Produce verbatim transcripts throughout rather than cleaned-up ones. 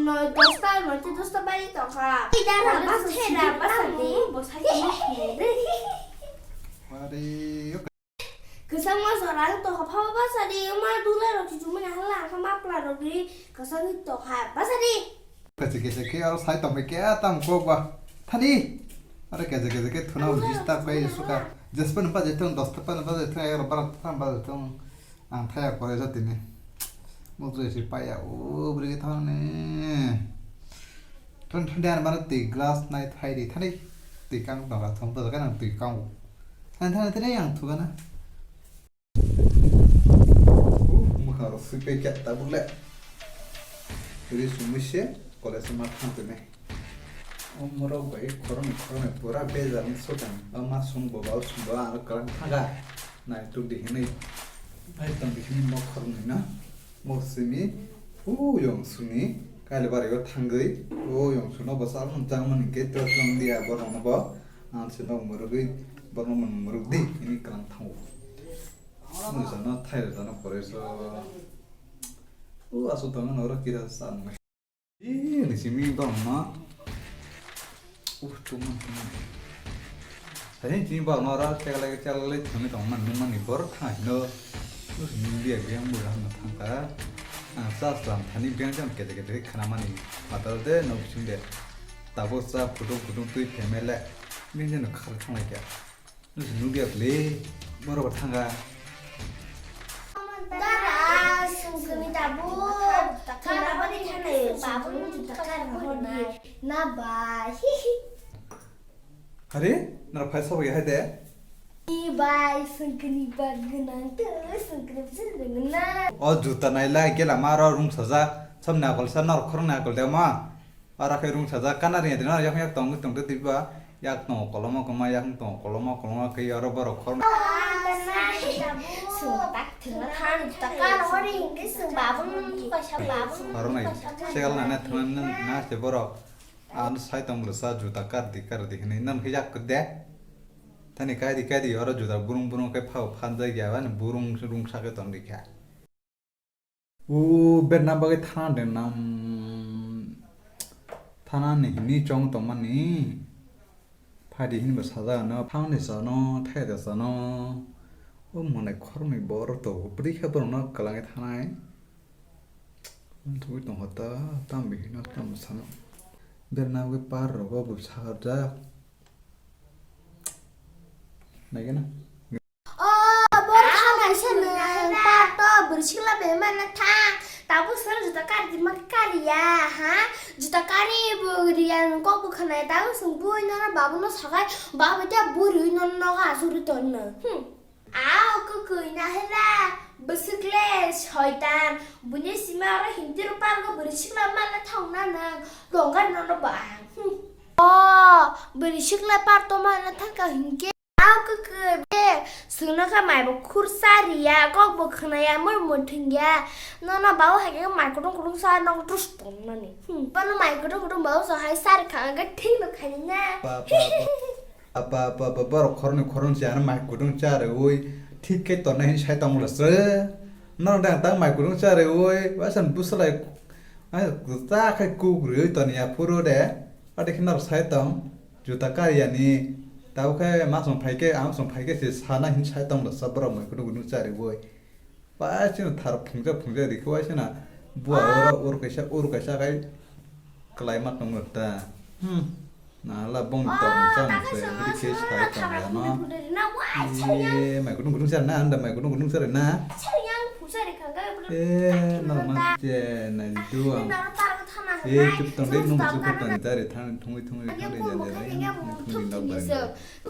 Noi dosta, noi te dosta bari tongkha. Ei dara, basa thera, basa de. Bo sai tongma khne de. Are, ok. Kwchangma jora wng tongkha, phaba basa de, ma dula rok chuchumani hala, kha mapla rok ri, kwchangwi tongkha, basa de. Kaisa kaisa khe aro sai tongbai khe tam kok ba. Thani. Aro kaisa kaisa khe thuna disturb kai suka. Jespan ba jethung, dosta pan ba jethung, egar bara pan ba jethung. Ang thaya kore jatini. Mukjui si paya o bwrwi thang ni. Thon thon de an mano twi glass nai thai di thani. Twi kang dong la thong to kan twi kang. Thani thani thani ang thugana. Mukha ro sui pe kya ta bule. Ri sumui se kole se ma thang tene. O morok bai khoroknwi khoroknwi pura bejal wng sukang. O ma sung bo ba o sung bo ang kwlwng thaga. Nai tuk di hinwi. Bai tong di hinwi mok khoroknwi no. Mok simi. U yong suni. Kaile bari o thangwi. O yong suno bo sal mung chang mani ke to tong dia borok no bo. Ang se nok murugwi borok no murug di hinwi kwlwng thango. Ang jana thai jana pore so. U aso tong no ro kira sa nung. Ih, ni simi bang ma. Uh, tuma, tuma. Sahin simi bang ma ra, chekla, chekla, thumi tong man, nung mani bor thang no. Uh, nung dia biang bu ram thang ka. Ah, sa sa, thani biang jam kete kete khana mani. Matal de, no sing de. Tabo sa, kutung, kutung tui pemele. Biang jam khar thang lai kya. Nugya ble, borok bo thanga. Dara, sungkuni tabuk. Thangna bani thangna, sungkuni juta kar hodi. Na bai. Are, nara phai sobo ya de. Ni bai, sungkuni bag gunang tu, sungkuni bisi gunang. O juta naila, gela maro rung sajak. Samni akol sa, nor khorong ni akol de ma. Aro khe rung sajak, kana ring ya, yak yak tong tong twi ba, yak tongo koloma koloma, yak tongo koloma koloma khe aro borok khoroknwi. Khoroknwi segal nana thangna na se borok, ano sai tong bwlwsa juta kar di kar di hinwi nang khe yak kwrwi de. Thani kai di kai di oro juta burung burung khe phao phan jak ya, ani burung rung sa khe tong di kha. O berna bagwi thana de nam. Thana ni hini chong tongmani. Phaidi hini bo sajak ano, phangni sano, thaida sano. O monai khoroknwi bor to, bwrwi khe borokno kwlangwi thanai. Tugwi tongkha ta, tam bihino tam sano. Berna bagwi par rogo bo saharjak. Naigena. O, bor kha naisa nwng, par to bwrwi sikla bai mana thang. Tabuk sir juta kar di ma kar ya, ha? Juta kari bo riya nwng kok bo khna ya, tabuk swng bui nono babu no sakai, babu ta buri nono nogo asuri ton no. Hmm. Ao kwkwi na hela, bwswk le soitan, buini sima oro hindi ro pargo bwrwi sikla mana thang na nwng, tongkar nono ba ang. Hmm. O, bwrwi sikla par to mana thangka hinkhe. Ao kwkwi be, swngno kha mai bo khur sa riya, kok bo khna ya, mor mor thwng ya. Nono babu hai khe mai kutung kutung sa nogo tus tong nani. Hmm. Bono mai kutung kutung babu sa hai sar kha, ang khe thik no khaina. Ba, ba, ba. Apa, apa, apa, borok khoroknwi khoroknwi se ano mai kutung cha rwui thik khe tongnai hinwi sai tongmolo sre. Norok de ang tang mai kutung cha rwui waisa bwswlai, ai, cha khai kuk rwui toni aphuru de. Ade khe norok sai tong, juta kar yani. Tabuk khe masong phai khe, ang masong phai khe se sana hinwi sai tongmolo sa borok mai kutung kutung cha rwui. Pai chwng thar phungjak phungjak rikhe waisa na bua oro ur kaisa ur kaisa khai kwlai ma tongo ta. Hmm. Na la bong tong chang se bidi khe sai tong ya no. Ye mai kutung kutung char na anda mai kutung kutung char na. Eh, no ma che na du ang. Eh, chup tong dei nung chup tong ni tari thang thungwi thungwi thang dei jan jan. Thungwi nok bai.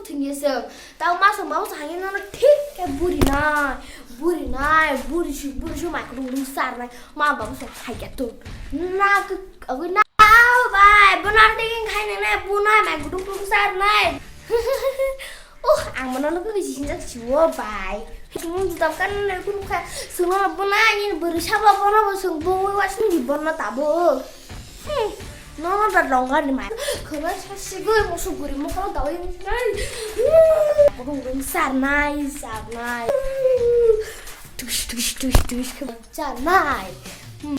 Thwngya se. Tao ma song babu song hai nono thik khe buri nai. Buri nai, buri si, buri si mai kutung kutung sar nai. Ma babu song hai khe tung. Na khe agui na. Tao bai, bo na thik khai nai nai, bu nai mai kutung kutung sar nai. Oh, ang mano no khe si sinjak si o bai. Kutung juta kan nai kutung khai. Sung no bo nai ni buri sabo bo no bo sung bo wa sung di bo no tabo. Hmm. Nono da rongani mai. Khwlai sa sigwi musu guri mokolo dawi. Rung rung sarnai, sarnai. Tush, tush, tush, tush, sarnai. Hmm.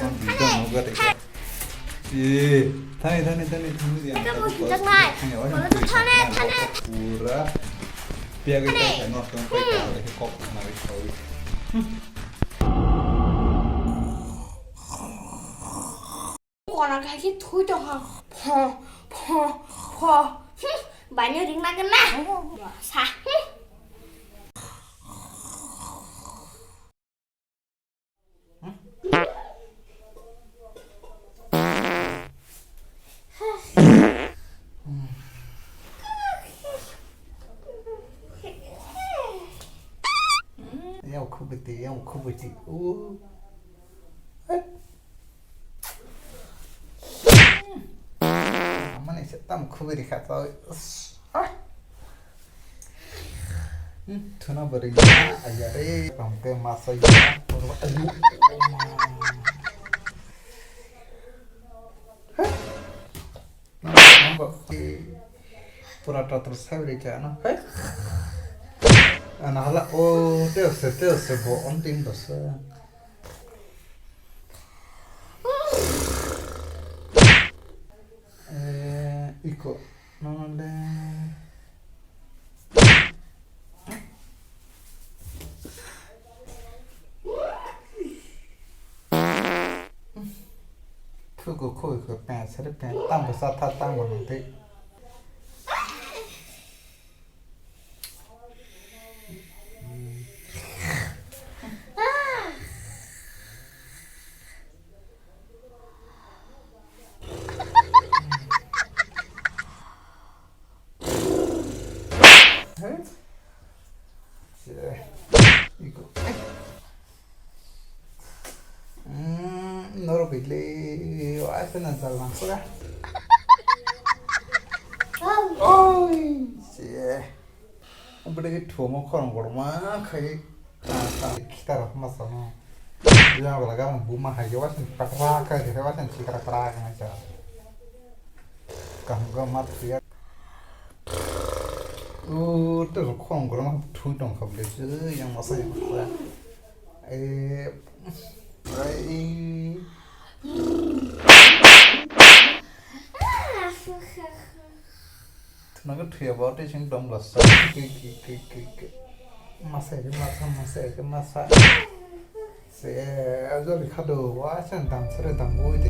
Thani, thani, thani, thani, thani. Thani, thani, thani. Pura. Piaga kai kai nosto kai kai kok na ri koi. Kona khai khe thui tong kha. Pho, pho, pho. Hmm, bani ring na gana. Sa. Hmm. Yang khubiti, yang khubiti. Uh. Amani se tam khubiri kha tau. Ah. Hmm, thuna bari ya, ayare, pampe masa ya. Ayu. Pura tatar sabri kha no. Hai. Ana hala o teo se teo se bo on tin do se. Eh, iko. Nonole. Thugo khoi khoi pen sere pen tamo sa tha tamo nang tei. Norok bile waisa na jal nang pura. Oi, se. Bwdai khe thumo khorang kotorma khai ta ta khitar ma sa no. Yang bala ga buma hai ge waisa patra ka ge waisa chikra tra ka sa. Kaham ga mat ya. O to khorang kotorma thui tong kha bwdai se yang masa yang masa. Eh, ai. Thunangkhe thuya bo tei sing dom lasa. Ki, ki, ki, ki, ki. Masa ke masa, masa ke masa. Se, ajol khado, wa sen dam sere dam boi de.